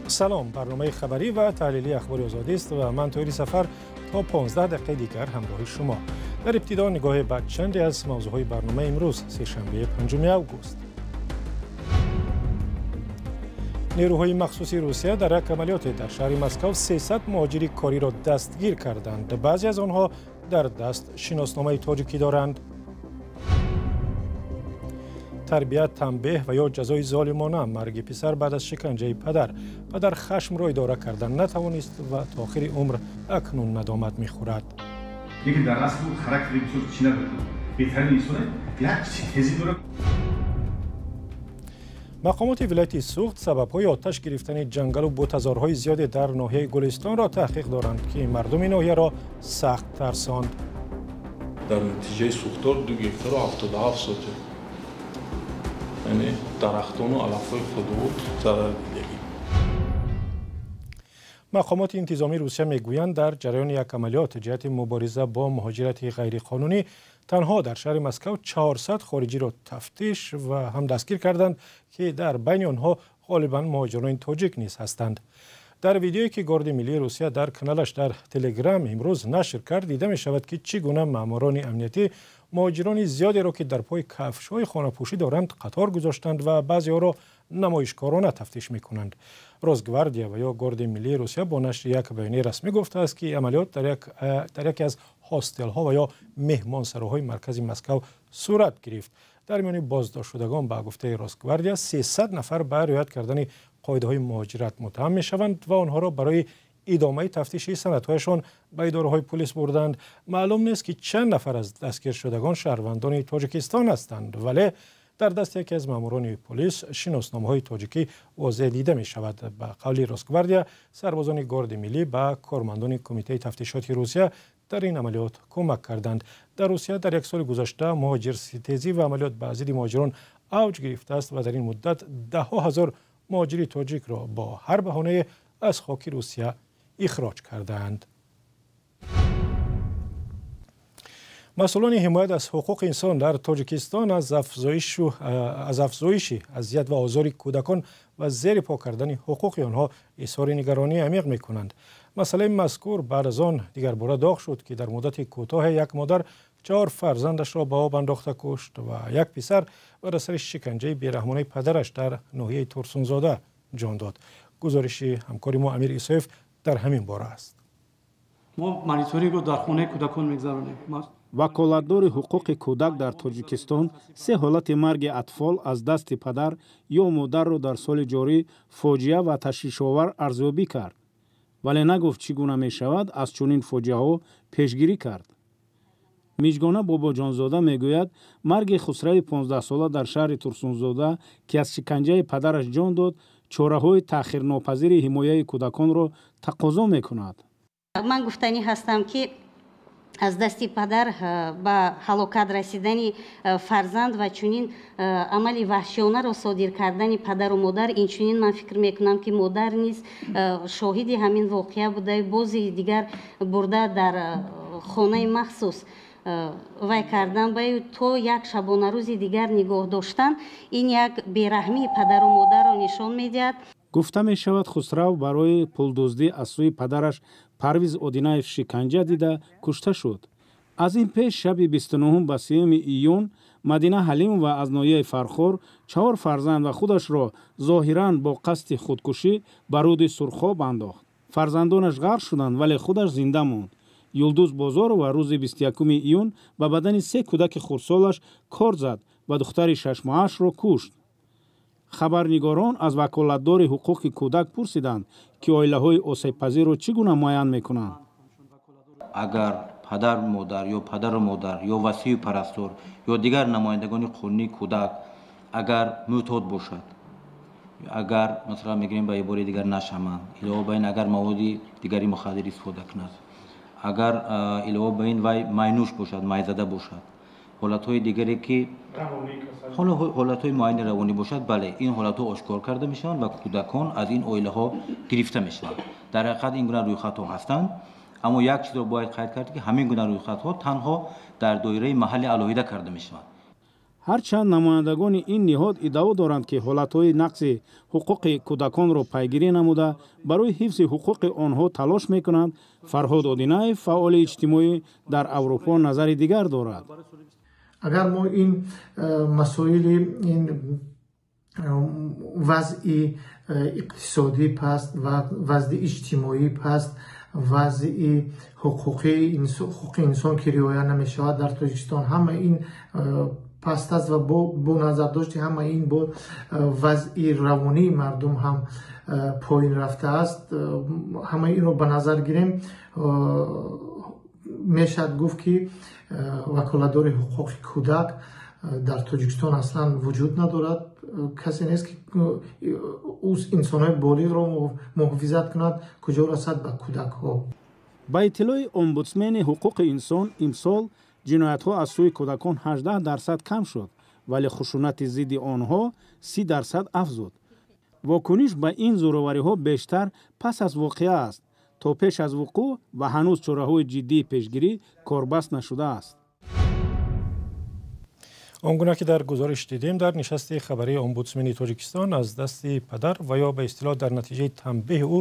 Салом, барномаи хабарӣ ва таҳлилии Ахбори Озодӣ аст ва ман Тоҳири Сафар то 15 дақиқаи дигар ҳамроҳи шумо. Дар ибтидо нигоҳе ба чанде аз мавзӯъҳои барномаи имрӯз, сешанбе 5 август. Нерӯҳои махсуси Русия дар як амалиёте дар шаҳри Москав 300 муҳоҷири кориро дастгир карданд. Баъзе аз онҳо дар даст шиносномаи тоҷикӣ доранд. Тарбият, танбеҳ ва ё ҷазои золимона, марги писар баъд аз шиканҷаи падар. Падар хашмро идора кардан натавонист ва то охири умр акнун надомат мехӯрад. Лекин дар асл характери бисёр чӣ надорад. Беҳтарин инсоне як чизи тезӣ дорад. Мақомоти вилояти Суғд сабабҳои оташ гирифтани ҷангалу бутазорҳои зиёде дар ноҳияи Гулистонро таҳқиқ доранд, ки мардуми ноҳияро сахт тарсонд. Дар натиҷаи сӯхтор 2 гектару 77 сотих, яъне дарахтону алафҳои худвуд зарар дидагӣ. Мақомоти интизомии Русия мегӯянд, дар ҷараёни як амалиёт ҷиҳати мубориза бо муҳоҷирати ғайриқонунӣ танҳо дар шаҳри Москав 400 хориҷиро тафтиш ва ҳам дастгир карданд, ки дар байни онҳо ғолибан муҳоҷирони тоҷик низ ҳастанд. Дар видеое, ки Горди миллии Русия дар каналаш дар Телеграм имрӯз нашр кард, дида мешавад, ки чӣ гуна маъмурони амниятӣ муҳоҷирони зиёдеро, ки дар пой кафшҳои хонапӯшӣ доранд, қатор гузоштанд ва баъзеҳоро намоишкорона тафтиш мекунанд. Росгвардия ва ё Горди миллии Русия бо нашри як баёнияи расмӣ гуфтааст, ки амалиёт дар яке аз ҳостелҳо ва ё меҳмонсароҳои маркази Москав сурат гирифт. Дар миёни боздоштшудагон ба гуфтаи Росгвардия 300 нафар ба риоят кардани қоидаҳои муҳоҷират муттаҳам мешаванд ва онҳоро барои идомаи тафтиши санадҳояшон ба идораҳои пулис бурданд. Маълум нест, ки чанд нафар аз дастгиршудагон шаҳрвандони Тоҷикистон ҳастанд, вале дар дасти яке аз маъмурони полис шиносномаҳои тоҷикӣ возеҳ дида мешавад. Ба қавли Росгвардия, сарбозони Горди миллӣ ба кормандони Кумитаи тафтишоти Русия дар ин амалиёт кӯмак карданд. Дар Русия дар як соли гузашта муҳоҷирситезӣ ва амалиёт ба зидди муҳоҷирон авҷ гирифтааст ва дар ин муддат даҳҳо ҳазор муҳоҷири тоҷикро бо ҳар баҳонае аз хоки Русия ихроҷ кардаанд. Масъулони ҳимоят аз ҳуқуқи инсон дар Тоҷикистон аз афзоиши азият ва озори кӯдакон ва зери по кардани ҳуқуқи онҳо изҳори нигаронии амиқ мекунанд. Масъалаи мазкур баъд аз он дигарбора доғ шуд, ки дар муддати кӯтоҳе як модар 4 фарзандашро ба об андохта кушт ва як писар бар асари шиканҷаи бераҳмонаи падараш дар ноҳияи Турсунзода ҷон дод. Гузориши ҳамкори мо Амир Исоев дар ҳамин бора аст. Мо мониторингро дар хонаи кӯдакон мегузаронем. Ваколатдори ҳуқуқи кӯдак дар Тоҷикистон 3 ҳолати марги атфол аз дасти падар ё модарро дар соли ҷорӣ фоҷиа ва ташвишовар арзёбӣ кард, вале нагуфт чӣ гуна мешавад аз чунин фоҷиаҳо пешгирӣ кард. Миҷгона Бобоҷонзода мегӯяд, марги Хусрави 15-сола дар шаҳри Турсунзода, ки аз шиканҷаи падараш ҷон дод, чораҳои таъхирнопазири ҳимояи кӯдаконро тақозо мекунад. Ман гуфтанӣ ҳастам, ки аз дасти падар ба ҳалокат расидани фарзанд ва чунин амали ваҳшиёнаро содир кардани падару модар, инчунин ман фикр мекунам, ки модар низ шоҳиди ҳамин воқеа буда, бози дигар бурда дар хонаи махсус вай кардан ба то як шабонарӯзи дигар нигоҳ доштан, ин як бераҳмии падару модарро нишон медиҳад. Гуфта мешавад, Хусрав барои пулдуздӣ аз сӯи падараш Парвиз Одинаев шиканҷа дида кушта шуд. Аз ин пеш шаби 29 ба 3 июн Мадина Ҳалимова аз ноҳияи Фархор 4 фарзанд ва худашро зоҳиран бо қасди худкушӣ ба руди Сурхоб андохт. Фарзандонаш ғарқ шуданд, вале худаш зинда монд. Юлдуз Бозорова рӯзи 21 июн ба бадани 3 кӯдаки хурдсолаш кор зад ва духтари 6-моҳаашро кушт. Хабарнигорон аз ваколатдори ҳуқуқи кӯдак пурсиданд, ки оилаҳои осебпазирро чӣ гуна муайян мекунанд. Агар падар модар ё падару модар ё васию парастор ё дигар намояндагони қонунии кӯдак агар мӯътод бошад, агар масалан мегирем ба ибораи дигар нашаманд, илова ба ин агар маводи дигари мухаддир истифода кунад, агар илова ба ин вай майнӯш бошад, майзада бошад, ҳолатҳои дигаре ки ҳолатҳои муайяни равонӣ бошад, бале, ин ҳолатҳо ошкор карда мешаванд ва кӯдакон аз ин оилаҳо гирифта мешаванд. Дар ҳақиқат ин гуна рӯйхатҳо ҳастанд, аммо як чизро бояд қайд кард, ки ҳамин гуна рӯйхатҳо танҳо дар доираи маҳалли алоҳида карда мешаванд. Ҳарчанд намояндагони ин ниҳод иддао доранд, ки ҳолатҳои нақзи ҳуқуқи кӯдаконро пайгирӣ намуда, барои ҳифзи ҳуқуқи онҳо талош мекунанд, Фарҳод Одинаев, фаъоли иҷтимоӣ дар Аврупо, назари дигар дорад. Агар мо ин масоили ин вазъи иқтисодӣ паст, вазъи иҷтимоӣ паст, вазъи ҳуқуқи инсон ки риоя намешавад дар Тоҷикистон, ҳама ин паст аст ва бо назардошти ҳама ин бо вазъи равонии мардум ҳам поин рафтааст, ҳама инро ба назар гирем, мешавад гуфт, ки ваколатдори ҳуқуқи кӯдак дар Тоҷикистон аслан вуҷуд надорад. Касе нест, ки инсонҳои болиғро муҳофизат кунад, куҷо расад ба кӯдакҳо. Ба иттилои омбудсмени ҳуқуқи инсон, имсол ҷиноятҳо аз сӯи кӯдакон 18% кам шуд, вале хушунати зидди онҳо 30% афзуд. Вокуниш ба ин зӯровариҳо бештар пас аз воқеа аст. То пеш аз вуқӯъ ва ҳанӯз чораҳои ҷиддии пешгирӣ корбаст нашудааст. Он гуна ки дар гузориш дидем, дар нишасти хабарии омбудсмени Тоҷикистон аз дасти падар ва ё ба истилоҳ дар натиҷаи танбеҳи ӯ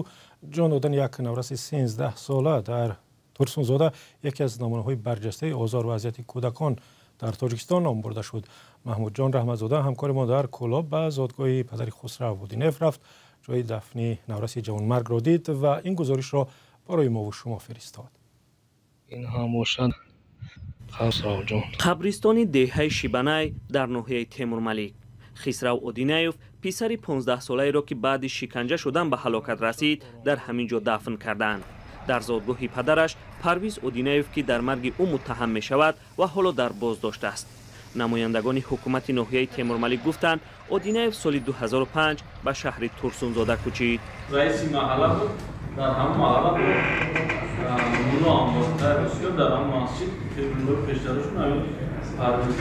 ҷон додани як навраси 13сола дар Турсунзода яке аз намунаҳои барҷастаи озор ва азияти кӯдакон дар Тоҷикистон ном бурда шуд. Маҳмудҷон Раҳматзода, ҳамкори мо дар Кӯлоб, ба зодгоҳи падари Хусрав Одинаев рафт, ҷои дафни навраси ҷавонмаргро дид ва ин гузоришро барои мову шумо фиристод. Ин ҳам бошад Хусравҷон. Қабристони деҳаи Шибанай дар ноҳияи Темурмалик. Хисрав Одинаев писари 15-солаеро, ки баъди шиканҷа шудан ба ҳалокат расид, дар ҳамин ҷо дафн карданд. Дар зодгоҳи падараш Парвиз Одинаев, ки дар марги ӯ муттаҳам мешавад ва ҳоло дар боздошт аст. Намояндагони ҳукумати ноҳияи Темурмалик гуфтанд, Одинаев соли 2005 ба шаҳри Турсунзода кӯчид. Раиси маҳалла буд, дар ҳамон маҳалла буд, мулло ҳам буд, дар Русия дар ҳамон масҷид муллои пештарашон ҳамин Парвиз.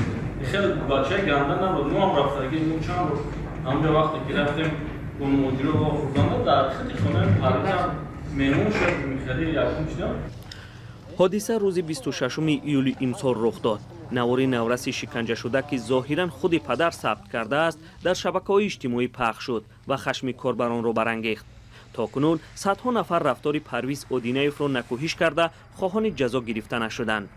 Хеле бачаи ганда набуд, мо ҳам рафтагӣ, мо чанд рӯз ҳамонҷо вақте ки рафтем бо муҳоҷиро вохӯрданда, дар хеле хонаи Парвиз ҳам меҳмон шуд, хеле якум шудам. Ҳодиса рӯзи 26 июли имсол рух дод. Навори навраси шиканҷашуда, ки зоҳиран худи падар сабт кардааст, дар шабакаҳои иҷтимоӣ пахш шуд ва хашми корбаронро барангехт. То кунун садҳо нафар рафтори Парвиз Одинаевро накӯҳиш карда, хоҳони ҷазо гирифта нашуданд.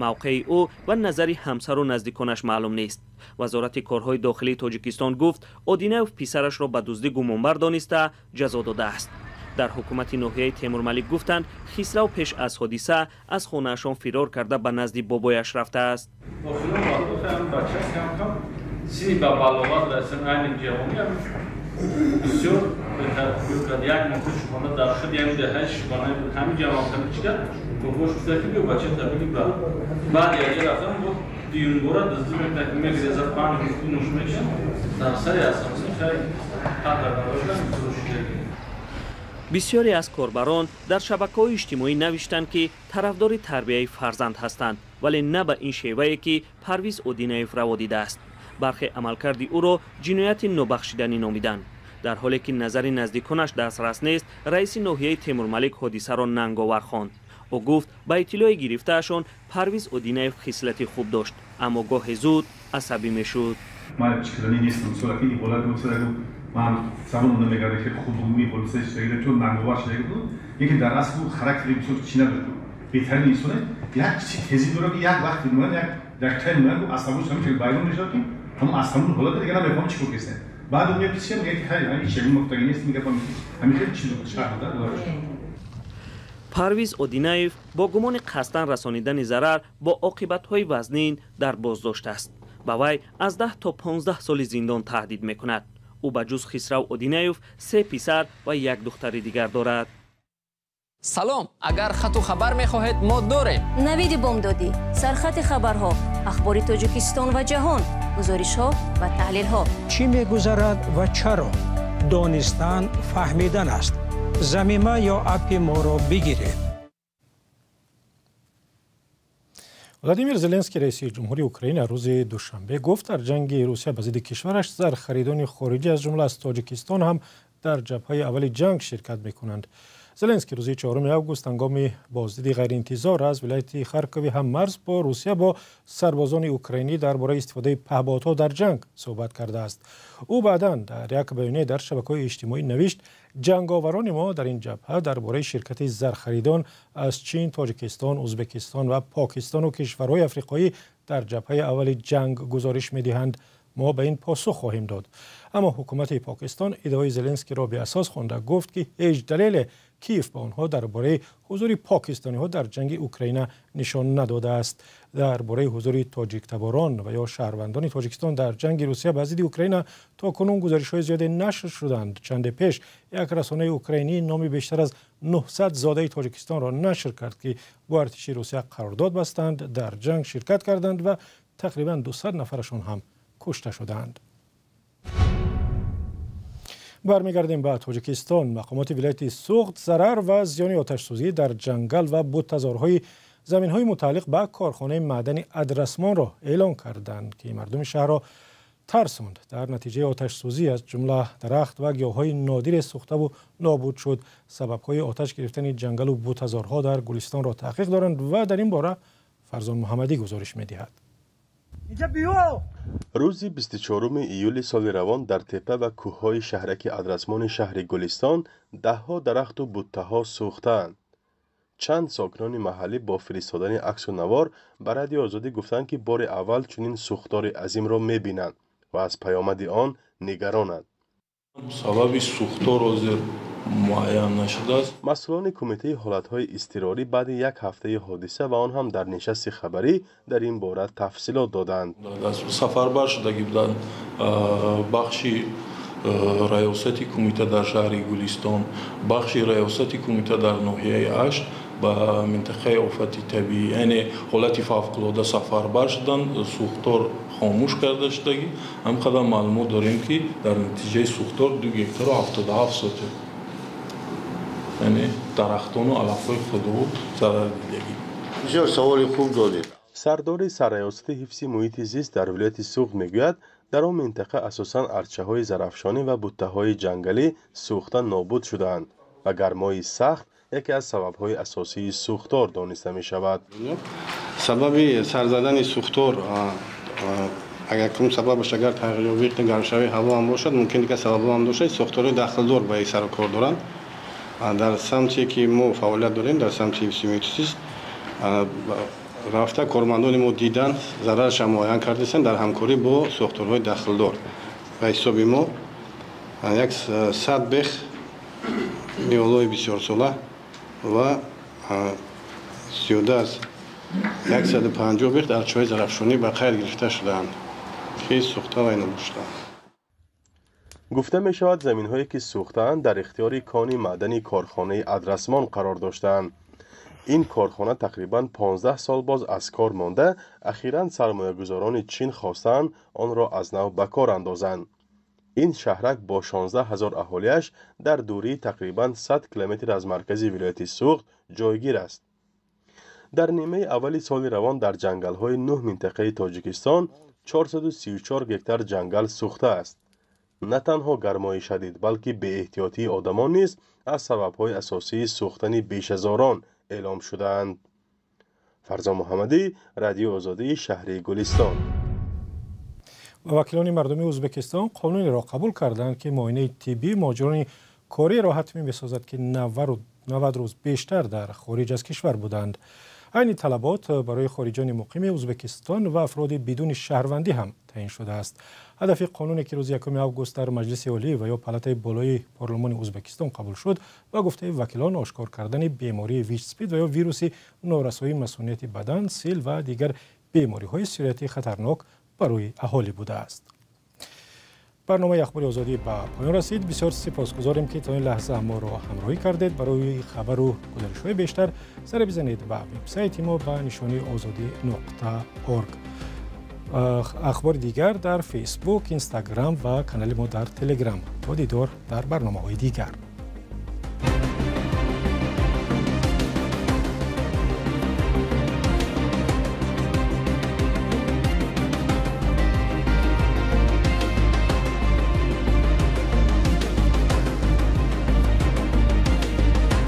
Мавқеи ӯ ва назари ҳамсару наздиконаш маълум нест. Вазорати корҳои дохилии Тоҷикистон гуфт, Одинаев писарашро ба дуздӣ гумонбар дониста ҷазо додааст. Дар ҳукумати ноҳияи Темурмалик гуфтанд, Хисрав пеш аз ҳодиса аз хонаашон фирор карда ба назди бобояш рафтааст. Охирон вақт бача кам-кам синни ба балоғат расид, айни ҷавонӣ бисёр бетарбия, як моҳ шубона дар худ як деҳаи шубона буд, ҳамин ҷавон ками чӣ кард, бобош гуфта ки биё бача табиги ба. Баъд якҷо рафтам, бо дуюмбора дуздӣ мекунад, ки мегирезад, панҷ рӯз нӯш мекашад, дар сари асосӣ хай қадр надоштан фурӯшидагӣ. Бисёре аз корбарон дар шабакаҳои иҷтимоӣ навиштанд, ки тарафдори тарбияи фарзанд ҳастанд, вале на ба ин шевае, ки Парвиз Одинаев раво дидааст. Бархе амалкарди ӯро ҷинояти нобахшиданӣ номиданд. Дар ҳоле ки назари наздиконаш дастрас нест, раиси ноҳияи Темурмалик ҳодисаро нанговар хонд. Ӯ гуфт, ба иттилои гирифтаашон Парвиз Одинаев хислати хуб дошт, аммо гоҳе зуд асабӣ мешуд. Ман чикранӣ нестам, ки ин ҳолат ман забон намегардам, ки хуб ин ҳодиса шуда, чун нанговар шуда буд. Яке дар асл характери бисёр чӣ надошт, беҳтарин инсоне, як чизи тезӣ дорад, ки як вақти муайян, як дақиқаи муайян асабош ҳамин хел байрон мешавад, ки ҳамон аз ҳамон ҳолат дигар намефаҳмам чӣ кор кардем. Баъд ӯ меояд пешам, мегӯяд, ки хайр, ҳамин чегун муфтагӣ нест, мегӯяд ҳамин хел чиз шарҳ дод. Парвиз Одинаев бо гумони қасдан расонидани зарар бо оқибатҳои вазнин дар боздошт аст. Ба вай аз 10 то 15 соли зиндон таҳдид мекунад. Ӯ ба ҷуз Хисрав Одинаев се писар ва як духтари дигар дорад. Салом, агар хату хабар мехоҳед, мо дорем. Навиди бомдодӣ, сархати хабарҳо, ахбори Тоҷикистон ва ҷаҳон, гузоришҳо ва таҳлилҳо. Чӣ мегузарад ва чаро? Донистан фаҳмидан аст. Замима ё аппи моро бигиред. Владимир Зеленский, раиси ҷумҳури Украина, рӯзи душанбе гуфт, дар ҷанги Русия ба зидди кишвараш зархаридони хориҷӣ, аз ҷумла аз Тоҷикистон ҳам дар ҷабҳаи аввали ҷанг ширкат мекунанд. Зеленский рӯзи 4 август ҳангоми боздиди ғайриинтизор аз вилояти Харкови ҳаммарз бо Русия бо сарбозони украинӣ дар бораи истифодаи паҳбодҳо дар ҷанг суҳбат кардааст. Ӯ баъдан дар як баёния дар шабакаҳои иҷтимоӣ навишт: ҷанговарони мо дар ин ҷабҳа дар бораи ширкати зархаридон аз Чин, Тоҷикистон, Ӯзбекистон ва Покистону кишварҳои африқоӣ дар ҷабҳаи аввали ҷанг гузориш медиҳанд. Мо ба ин посух хоҳем дод. Аммо ҳукумати Покистон иддаои Зеленскиро беасос хонда, гуфт ки ҳеҷ далеле Киев ба онҳо дар бораи ҳузури покистониҳо дар ҷанги Украина нишон надодааст. Дар бораи ҳузури тоҷиктаборон ва ё шаҳрвандони Тоҷикистон дар ҷанги Русия ба зидди Украина то кунун гузоришҳои зиёде нашр шуданд. Чанде пеш як расонаи украинӣ номи бештар аз 900 зодаи Тоҷикистонро нашр кард, ки бо артиши Русия қарордод бастанд, дар ҷанг ширкат карданд ва тақрибан 200 нафарашон ҳам кушта шудаанд. Бармегардем ба Тоҷикистон. Мақомоти вилояти Суғд зарар ва зиёни оташсӯзӣ дар ҷангал ва бутазорҳои заминҳои мутааллиқ ба корхонаи маъдани Адрасмонро эълон карданд, ки мардуми шаҳрро тарсонд. Дар натиҷаи оташсӯзӣ аз ҷумла дарахт ва гиёҳҳои нодире сӯхтаву нобуд шуд. Сабабҳои оташ гирифтани ҷангалу бутазорҳо дар Гулистонро таҳқиқ доранд ва дар ин бора Фарзон Муҳаммадӣ гузориш медиҳад. Рӯзи 24 июли соли равон дар тепа ва кӯҳҳои шаҳраки Адрасмони шаҳри Гулистон даҳҳо дарахту буттаҳо сӯхтаанд. Чанд сокинони маҳаллӣ бо фиристодани аксу навор ба Радиои Озодӣ гуфтанд, ки бори аввал чунин сӯхтори азимро мебинанд ва аз паёмади он нигаронанд. Сабаби сӯхтор ҳозир муайян нашудааст. Масъулони кумитаи ҳолатҳои изтирорӣ баъди як ҳафтаи ҳодиса ва он ҳам дар нишасти хабарӣ дар ин бора тафсилот доданд. Сафарбар шудагӣ буданд бахши раёсати кумита дар шаҳри Гулистон, бахши раёсати кумита дар ноҳияи Ашт ба минтақаи офати табиӣ, яъне ҳолати фавқулода сафарбар шуданд, сӯхтор хомӯш карда шудагӣ. Ҳам қадар маълумот дорем, ки дар натиҷаи сӯхтор 2 гектару 77 сотих, яъне дарахтону алафҳои худро зарар дидагӣ. Бисёр саволи хуб додед. Сардори сарраёсати ҳифзи муҳити зист дар вилояти Суғд мегӯяд, дар он минтақа асосан арчаҳои зарафшонӣ ва буттаҳои ҷангалӣ сӯхта нобуд шудаанд ва гармои сахт яке аз сабабҳои асосии сӯхтор дониста мешавад. Сабаби сарзадани сӯхтор агар кадом сабабаш агар тағйирёбии гармшавии ҳаво ҳам бошад, мумкин дигар сабабҳо ҳам дошад. Сӯхторҳои дахлдор ба ин сару кор доранд. Дар самте ки мо фаъолият дорем, дар самти ҳифзи муҳити зист рафта кормандони мо дидан, зарарашро муайян кардастанд дар ҳамкорӣ бо сохторҳои дахлдор. Ба ҳисоби мо 100 бех ниҳолҳои бисёрсола ва зиёда аз 150 бех арчаҳои зарафшонӣ ба қайд гирифта шудаанд, ки сӯхта ва нобуд шудаанд. Гуфта мешавад, заминҳое ки сӯхтаанд дар ихтиёри кони маъдани корхонаи Адрасмон қарор доштаанд. Ин корхона тақрибан 15 сол боз аз кор монда, ахиран сармоягузорони Чин хостаанд онро аз нав ба кор андозанд. Ин шаҳрак бо 16 ҳазор аҳолиаш дар дурии тақрибан 100 километр аз маркази вилояти Суғд ҷойгир аст. Дар нимаи аввали соли равон дар ҷангалҳои 9 минтақаи Тоҷикистон 434 гектар ҷангал сӯхтааст. На танҳо гармои шадид, балки беэҳтиётии одамон низ аз сабабҳои асосии сӯхтани бешазорон эълом шудаанд. Фарзон Муҳаммадӣ, Радиои Озодӣ, шаҳри Гулистон. Вакилони мардуми Ӯзбекистон қонунеро қабул карданд, ки муоинаи тиббии муҳоҷирони кориро ҳатмӣ месозад, ки 90 рӯз бештар дар хориҷ аз кишвар буданд. Айни талабот барои хориҷиёни муқими Ӯзбекистон ва афроди бидуни шаҳрвандӣ ҳам таъин шудааст. Ҳадафи қонуне, ки рӯзи 1 август дар Маҷлиси Олӣ ва ё палатаи болои парлумони Ӯзбекистон қабул шуд, ба гуфтаи вакилон ошкор кардани бемории ВИЧ-СПИД ва ё вируси норасоии масунияти бадан, сил ва дигар бемориҳои сироятии хатарнок барои аҳолӣ будааст. Барномаи Ахбори Озодӣ ба поён расид. Бисёр сипосгузорем, ки то ин лаҳза моро ҳамроҳӣ кардед. Барои хабару гузоришҳои бештар сар бизанед ба вебсайти мо ба нишонии озодӣ.org. Ахбори дигар дар Фейсбук, Инстаграм ва канали мо дар Телеграм. То дидор дар барномаҳои дигар.